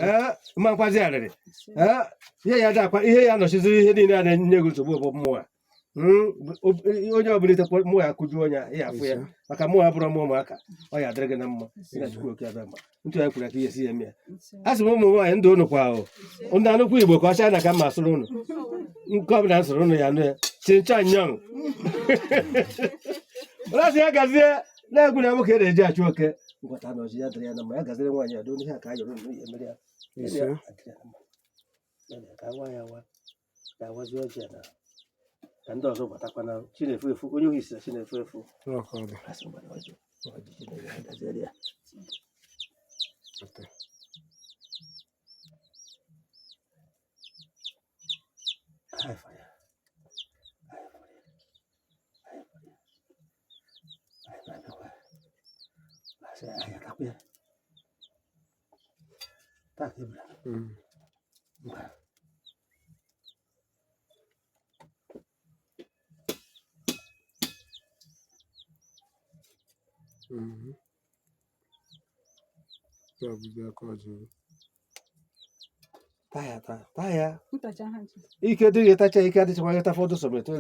Ee, ma nkwazi arịrị. Ee, ihe ya dị akwa ihe ya nọchiziri ihe niile a na-enye gị nsogbu bụ mmụọ a. Onye ọbụla itekwa mmụọ ya kụjuo onye a, ya afụ ya maka mmụọ abụrụ mmụọ ụmụaka, ọ ya adịrị gị na mma. Ị na Chukwu oke abịa ma ntụ ya kwuru ka ihe si ya eme ya. A sị m ụmụ nwaanyị ndụ unu kwa ahụ ndị anụkwu Igbo ka ọcha na ka mma sụrụ unu nke ọbụla m sụrụ unu ya nụ ya chincha nyọng ụlasị ya gazie na-egwu na nwoke na-eji achụ oke ngwata na ọjị ya dịrị ya na mma. Ya gaziri nwaanyị ya doo n'ihe a ka a yọrọ unu ya emere ya. Ise. Ya adịrị ya na mma. Ya mere ka awa ya awa ka awazi ọjị ya na ka ndị ọzọ gbatakwa na chi na-efu efu onye ohi si na chi na-efu efu. Ọkọ ọ dị. Asị mgbada ọjị ọjị Chineke ya gaziere ya. Ate. Anyị fọrọ ya. Anyị fọrọ ya. Anyị fọrọ ya. Anyị na-abịakwa. Asị anyị atakwa ya. Taa ka e buru. Ngwa. Ya bụzi aka ọjị. Taa ya taa. Taa ya. Ntacha ha ncha. Ike dịghị tacha ike adịchakwa gị tafọdụ sọmetụ.